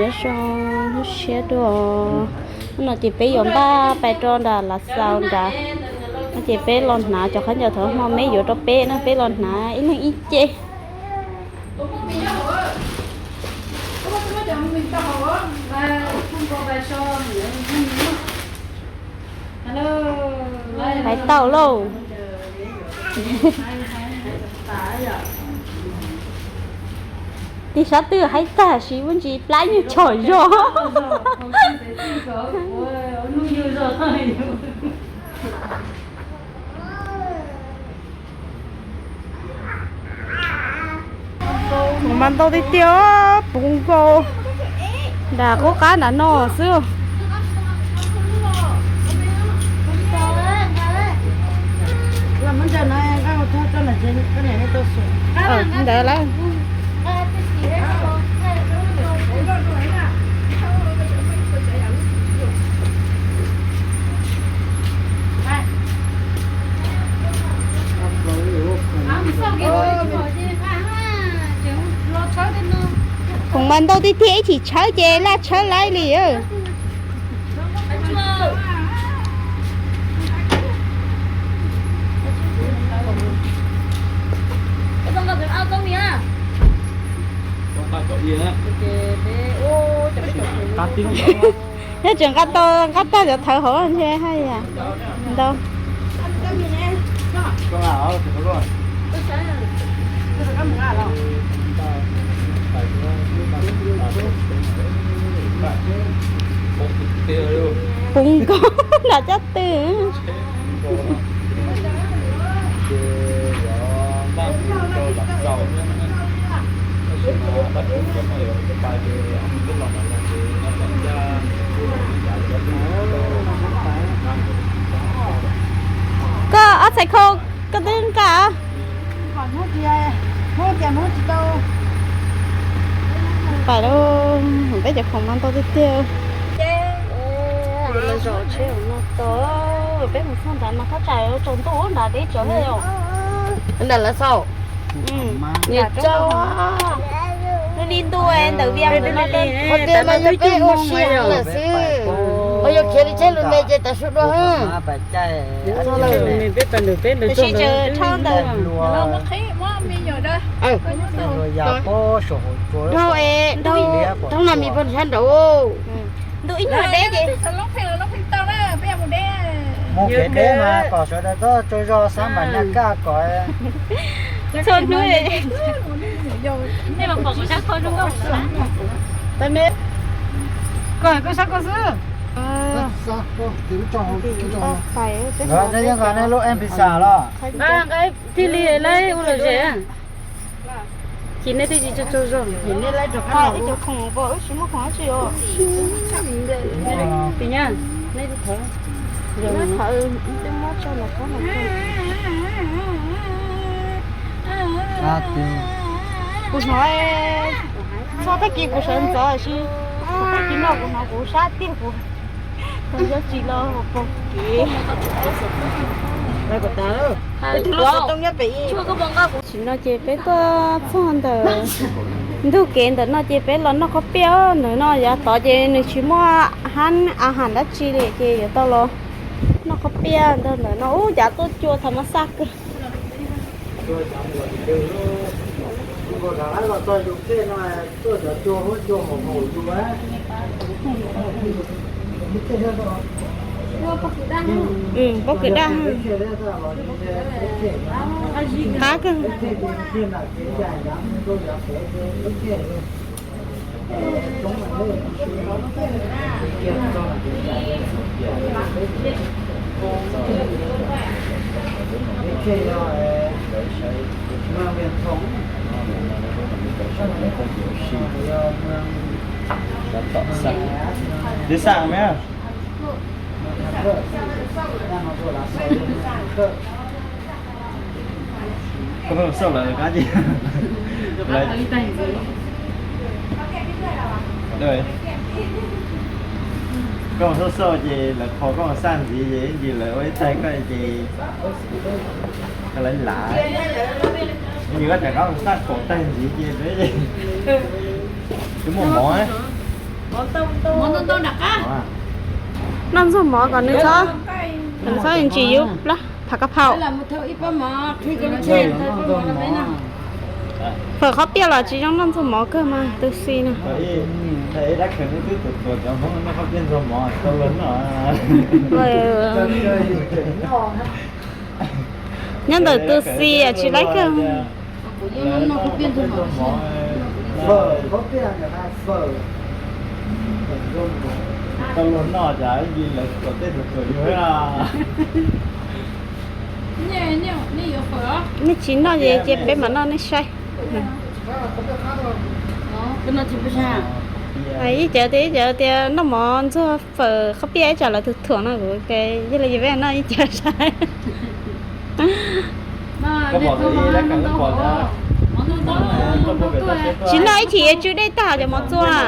Zoo lub siab dua. Hnub no ces peb yuav npaj pais rau nram Lav Xaus nrad. No ces peb los hnav cov khaub ncaws thaum hmo me yuav rau peb no, peb los hnav ib leeg ib ce. Pais tau lauj. Tig sab twg haib tag siv muaj ntsis plab nyuag chom zog. Mas ntau tiag tiag, puv nkaus nram qub qab nram no xwb. Ntawd lawm. Khoom mas ntau tiag tiag, ib chim tshawb ces laj tshawb laib li. Nyob tseem nqa tau, nqa tag cov thawv hauv ntshe haj yam ntau. Puv nkaus nram caj tw. Koj ob txhais khau, koj twb nqa. Pais lauj, peb cov khoom mas ntau tiag tiag. Lawv zov tsheb no tod, peb mus txog nrad mas thaj tsam tsaus ntuj nrad deb tsawv thiab yom. Nram Lav Xaus. Nws tsaus. Nws li ntu ntawm Vias ntawm no, qhov tias mas yog peb ua si lawm xwb. Os, yog khiav li tsheb lus me ces tas su dua. Peb pais ntawm peb ntawd tsis tseem dhau ntawd. Dhau es, dhau no mis pog sab nraud. Ntu ib nyuag deb ces. Mus kev deb mas kom sawv daws txhob tsaug zog, xab npam nyaj kaj kom. Txhua hnub. Koj, koj sab koj xwb. Nqa nej lub M P sa los. Nqa thiaj li lawv ua lom zem. Ces nej twb tsis tsaug tsaug zog, ces nej lawv rov qab los. Ib cov khoom npog wb tsis muaj khoom dab tsi os. Tim nyab, nej twb thawv. Thawv, twb muab tso los qab los. Kuv hnov, txog tag kis kuv sawv ntxov si, tag kis no kuv hnov kuv sab tiag kuv, kuv nco tsis los pom kev. Tam sim no ces peb tuaj txog ntawm ntug kev ntawm no ces peb los noj qhob piaj ntawm no, yav tod ces nws tsis muaj hab a has dab tsi li ces yuav tau los noj qhob piaj ntawm no. Ub, cav tuaj cua thaum mas xaj kawg. Pob kws daj, qab kawg. Koj pheej xauj lawv qab ces, koj xauj xauj ces lawv qhov koj xaj ntxiv ces ib ntsis lawv ua ib taig koj ces koj lawv lav, ib ntsis koj rov qab xaj kaum taig ntxiv ces twb muaj mov. Noj ntxuag mov kom nws txhob, kom nws txhob ntsim yub plab phav ka phau. Fawm qhob piaj los tsis zoo noj ntxuag mov kawg mas tu xi na. Nyob ntawm tu xi tsis laib kawg. Nej tsis noj ces cia peb mam noj nej saib. Ib cov tias, ib cov tias noj mov ntxuag fawm qhob piaj ib tsam lawv thuam thuam no kuv ces yog li peb noj ib cov saib. Tsis noj ib chim yuav tsw dej tag cov mov txua.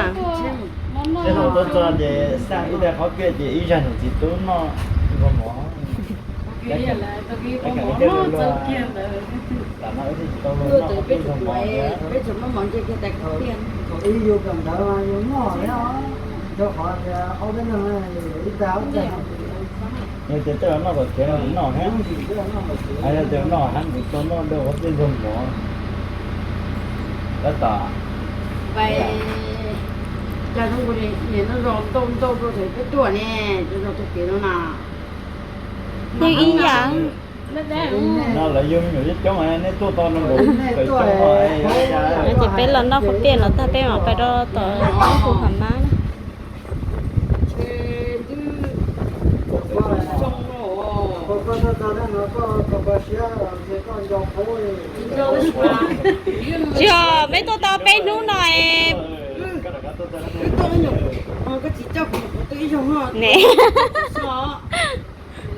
Yog tias tej zaum noj kom kev no noj thiab, yog tias noj heev kuv tau noj dua qhov tiaj ntxuag mov. Tab tom Yeej ib yam. No lawv yug me nyuam coob coob nej tuaj tau no nkaus pem xyoo no. Ces peb los noj qhob piaj no tag peb mam pais rau tom hu ha mab na. Tsis yog, peb tuaj tau peb hnub no es. Ne,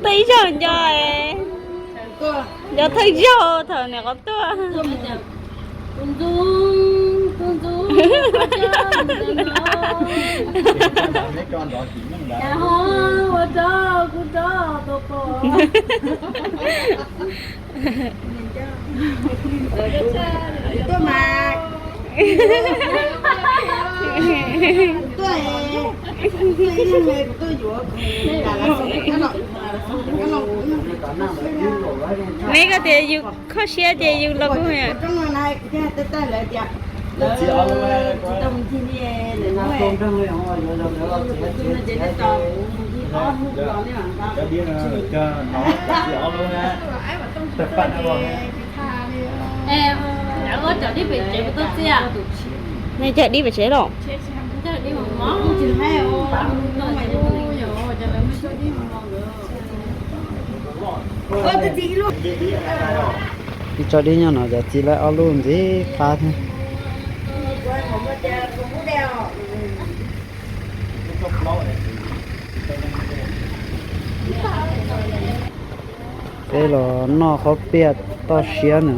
tuaj ib zaug nco es, nco thawj zaug thaum niam qhuav tuaj. Tuaj mas. Tuaj, tuaj ib leeg kuv tuaj yuav. Neb koj tias yus kho siab ces yus los kuj. Nej cog dib pem tsev los? Ib tso dib nyob no cov txiv lawv ob lub ntxiv qab thiab. Peb los noj qhob piaj toj siab no.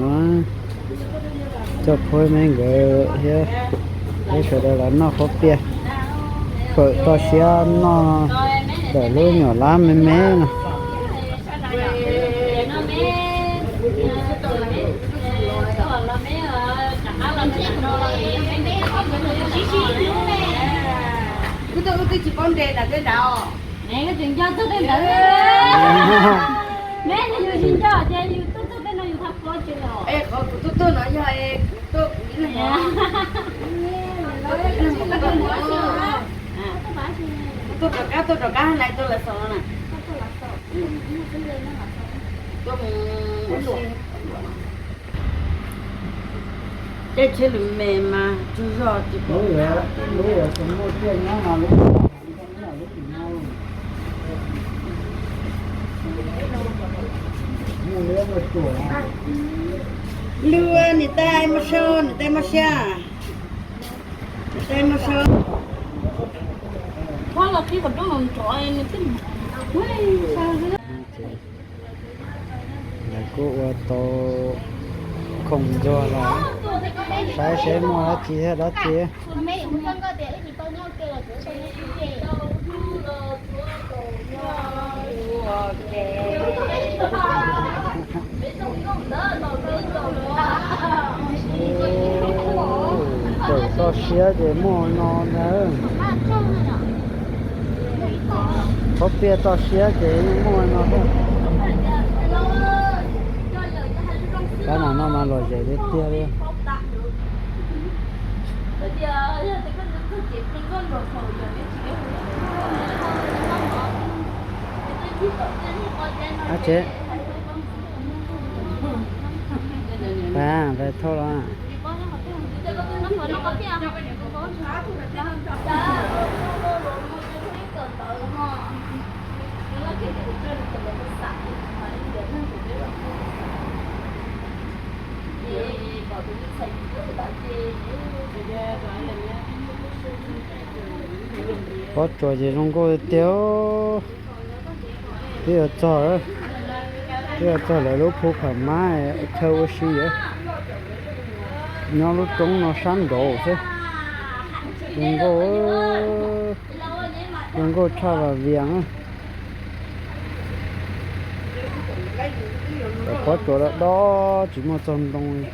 Coj phob me nkawd thiab peb sawv daws los noj qhob piaj fawm toj siab noj ntawm lub nyuam lab me me no. Wb twb tsis paub nres nram tej nrad. Neb tseem nco txog tej ntawd. Neb yus tsis nco ces yus tuaj txog tej no yus tau paub tseeb los. Es qhov kuv tuaj tuaj no yog kuv tuaj kuv ib leeg. Tuaj rov qab, tuaj rov qab na, tuaj lawv xaus no na. Caij tsheb lus me mas tsaug zog tsis pom. Lub niam tais Mos Sau, niam tais Mos Sau, niam tais Mos Sau. Lawv kuj ua tau khoom ntxuag los saib seb muaj dab tsi thiab dab tsi. Tawm Toj siab ces muaj no ntag. Qhov piaj toj siab ces muaj no thiab. Kab no mas lom zem tiag tiag li. Ab tsev, pais, pais thauj los. Pob tsuas ces zoo nkauj tiag. Twb yuav txog, twb yuav txog lawv lub phu pham mab chaw ua si. Nyob lub roob no sab nraud xwb. Zoo nkauj, zoo nkauj tshaj Vaj Vias. Cov pob tsuas dob dob tsis muaj txog ntoo li.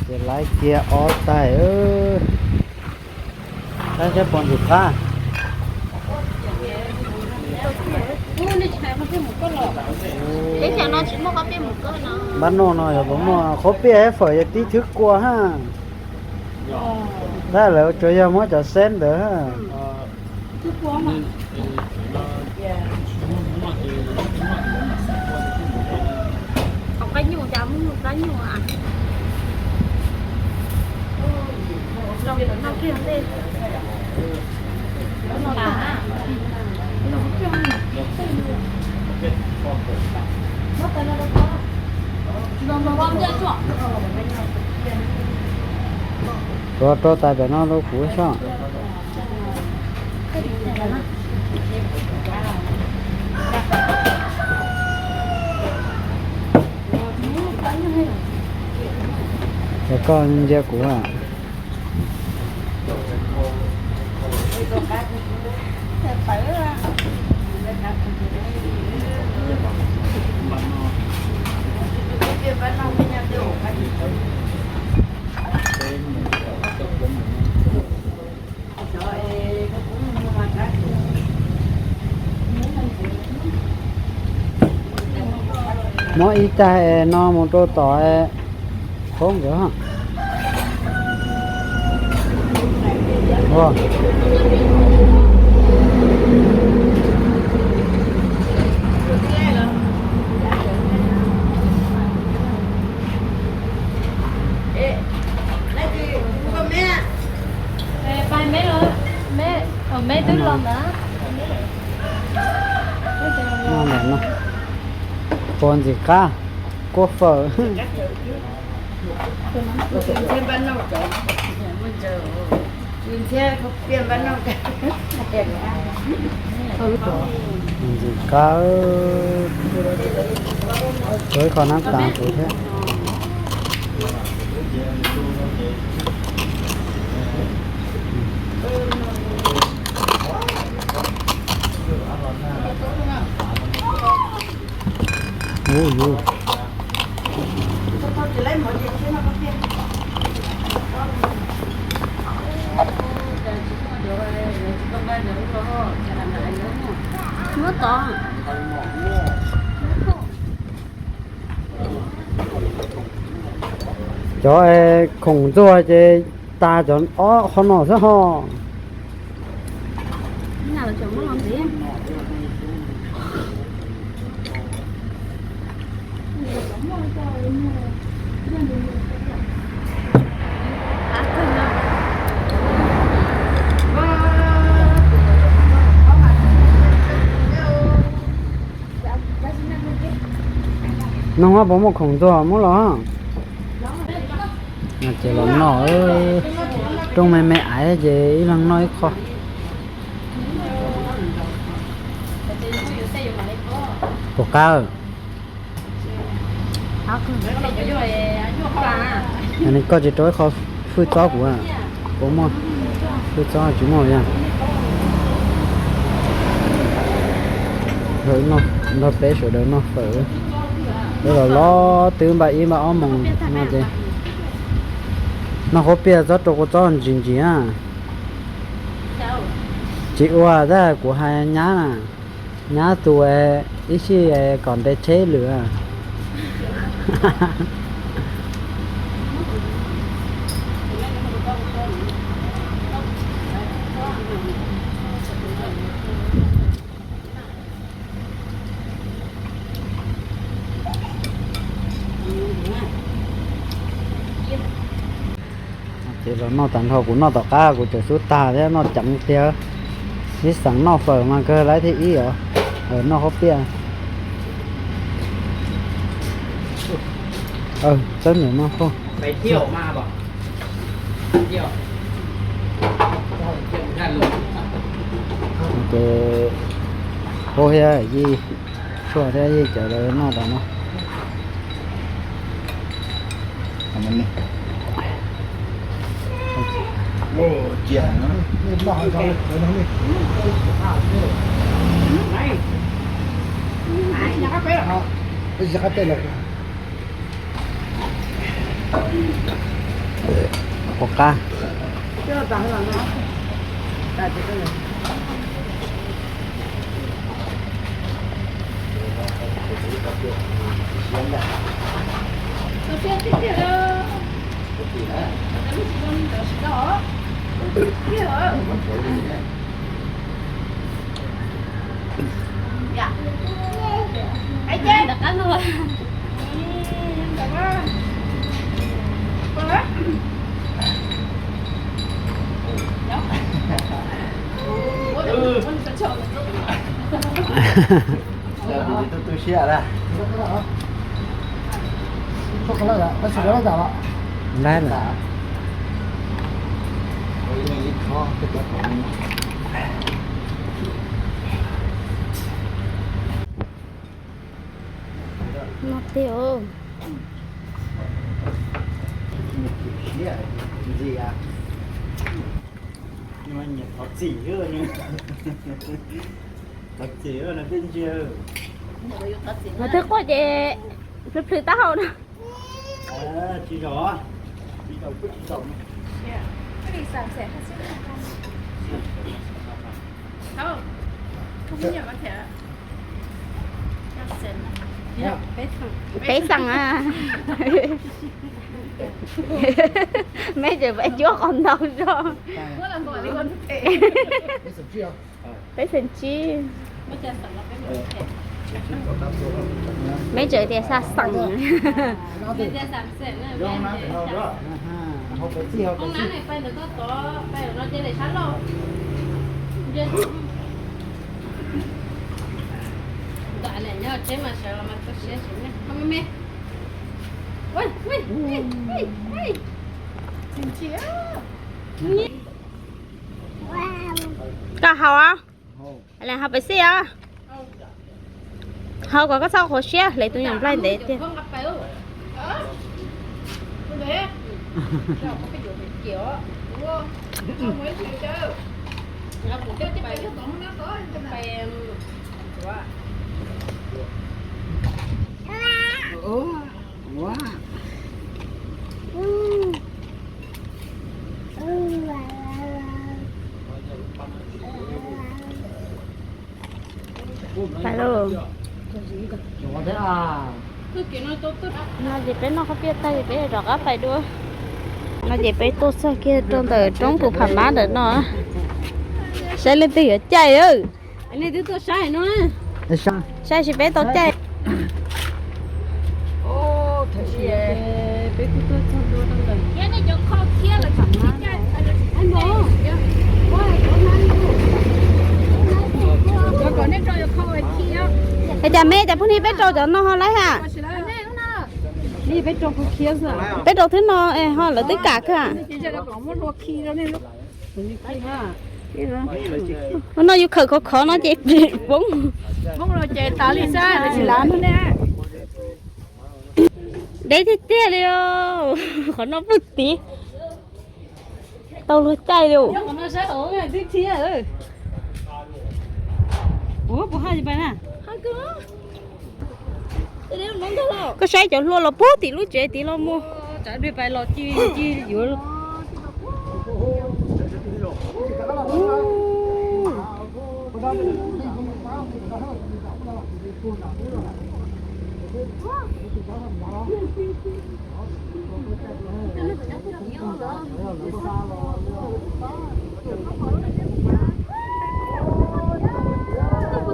Ces laiv kiag ob tais. Tab sis pom ntxim qab. Npab noj no yog puas muaj qhuav piaj hab fawm yog tib thwb kua hab. Tab lawv tsuas yog muab cov xeeb ntawd hab. Tuav rau tais pem no rau kuv soj. Ces koj ntsia kuv a. Muab ib tais no mus rau tom qhov nkawd. Puas ntxim qab, kua fawm. Ntxim qab, tsuav ib qho nab tas kuv thiab. Ub, ub. Muab tod. Cov khoom ntxuag ces tas cov ob qho no xwb ho. Noog puas muaj khoom ntxuag muab los? Ces los noj, rooj me me aiv ces ib leeg noj ib qho. Puas qab? Koj tsis rau ib qho hwj txob kuv a? Puas muaj? Twb txob tsis muaj yog. Nrog peb sawv daws noj fawm. Peb los los twb npaum ib npaum ob moos no ces noj qhuav pias txob rau kua txob ntsis ntsis na. Tsis ua tab kuv hais nyab na, nyab tus ib sij kom ntes tsheb lwm. Ces los noj tag nrho, kuv noj tom qab kuv tseem xub tag thiab, noj ceev tiag. Ib xeem noj fawm mas kawg lawv thiaj ib os, noj qhuav pias. Txawb nws no. Ces Pub thiab Yij, Tshuaj thiab Yij cov lawv noj tas no. Ua qab. Tu siab na. Lab na. No tiag. Thov txim, thov txim, thov txim. Mas twb quaj ces plhws plhws taub hau na. Tsis zom, tsis zom, kuj tsis zom. Peb xeem a. Meb tseem peb cuab qos ntau zog. Peb xeem tsib. Meb tseem tias xa xeem. Koj haus, haus pem xij os. Haus kom koj txhob qhuav siab, hle tus nyuam nplaig ntev tiag. Pais lauj. No ces peb noj qhob piaj tag ces peb rov qab pais dua. No ces peb tuaj txog kiag rau ntawm roob tus pham mab ntawm no. Saib leej twg yuav caij. Saib sis peb tau caij. Es cas me cas phooj ywg peb rau cov no ho lawm hab? Peb rau thwb no ho lawv twb kam kawg. Hnub no yus khawm khov khov no ces poob. Deb tiag tiag li os, qhov no puag tid. Tau luag caij li. Koj saib cov hlua los puag tim lub tsev tid los mus.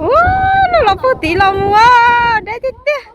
Ub, no los puag tid los mus, deb tiag tiag.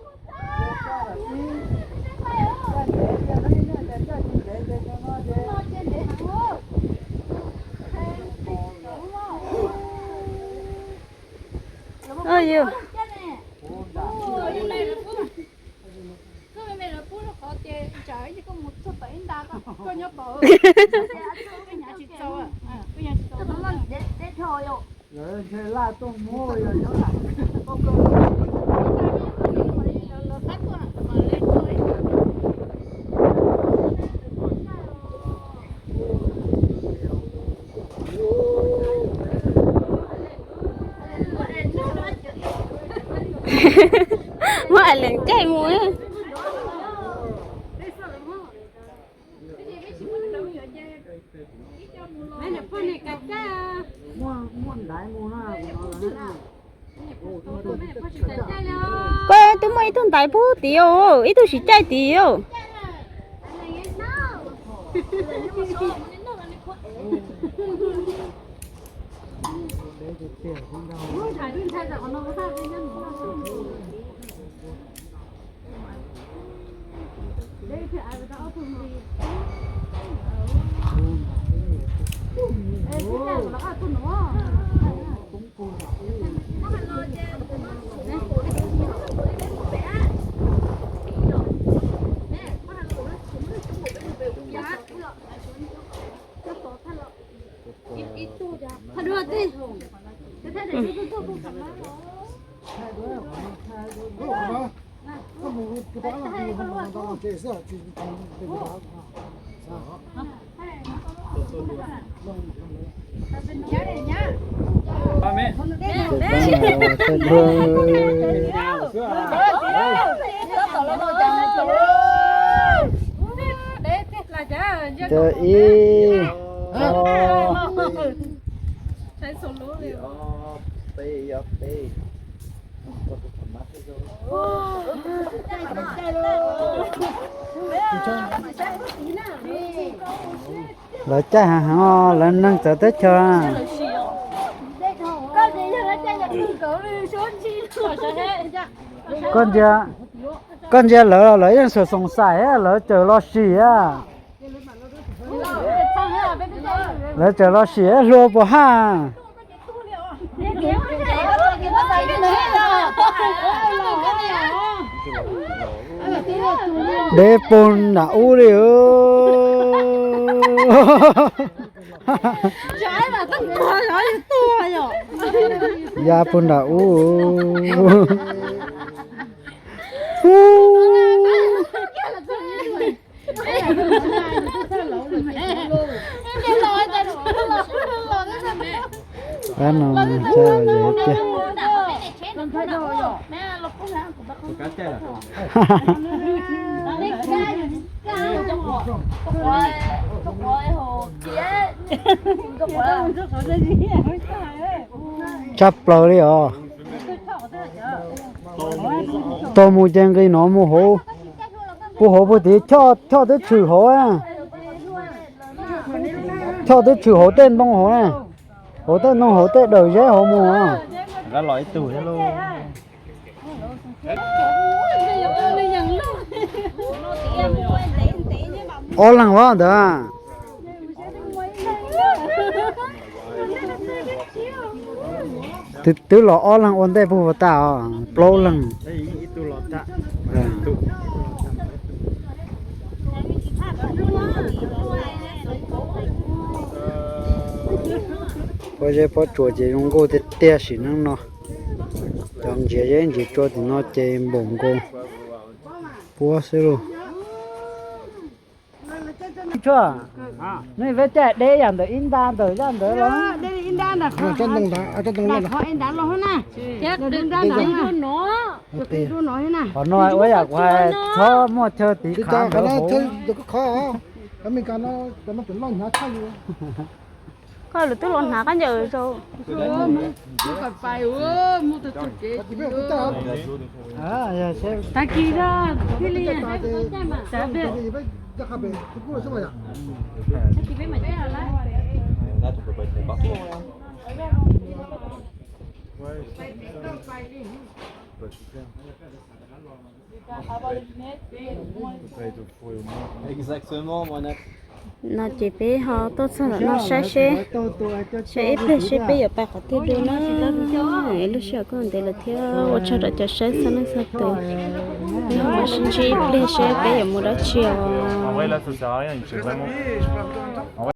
Muab alees caij mus. Koj twb muaj ib tug ntaiv puag tid os, ib tug siv caij tid os. Ib, ob, peb, peb. Lawv caij heev heev, lawv neeg txawv teb chaws. Koj ntsia, koj ntsia lawv, lawv yeej xoom xoom xaim, lawv tseem los sim a. Lawv tseem los sim hlua puas haj. Deb puag nram ub li. Ya puag nram ub. Ab no, tiag. Tshaj plaws li os. Tau mus ces nqis no mus hauv, puag hauv puag tid, choj teb tshwm hauv, choj teb tshwm hauv tej ntoo hauv na, hauv tej ntoo hauv tej daws zeb hauv mus. Ob leeg os ntawd. Twb los ob leeg ua ntej puag tas os, plaub leeg. Pob zeb pob tsuas ces zoo nkauj tiag tiag sim neej no. Cov ntsiav zeb ntsiav tsua tim no ces npaum nkaus puab xwb lauj. Tshuaj, Nej peb caij deb yam ntawm ib nta ntawm zaj ntawd los. Qhov ib nta los na. Qhov no ua yam kuv hais txhob muaj chaw tiv qhav ntawd hauv. Koj lwm twb los hnav kab ncaws rau. Tag kis thiaj li. No ces peb ho tuaj txog ntawm no saib seb, saib ib pliag seb peb yuav pais qhov twg dua na. Ib lub sij hawm kuj ntev lawm thiab, ua tsaug rau cov saib txhua leej txhua tus. Peb ho mam sib ntsib ib pliag seb peb yuav mus dab tsi os.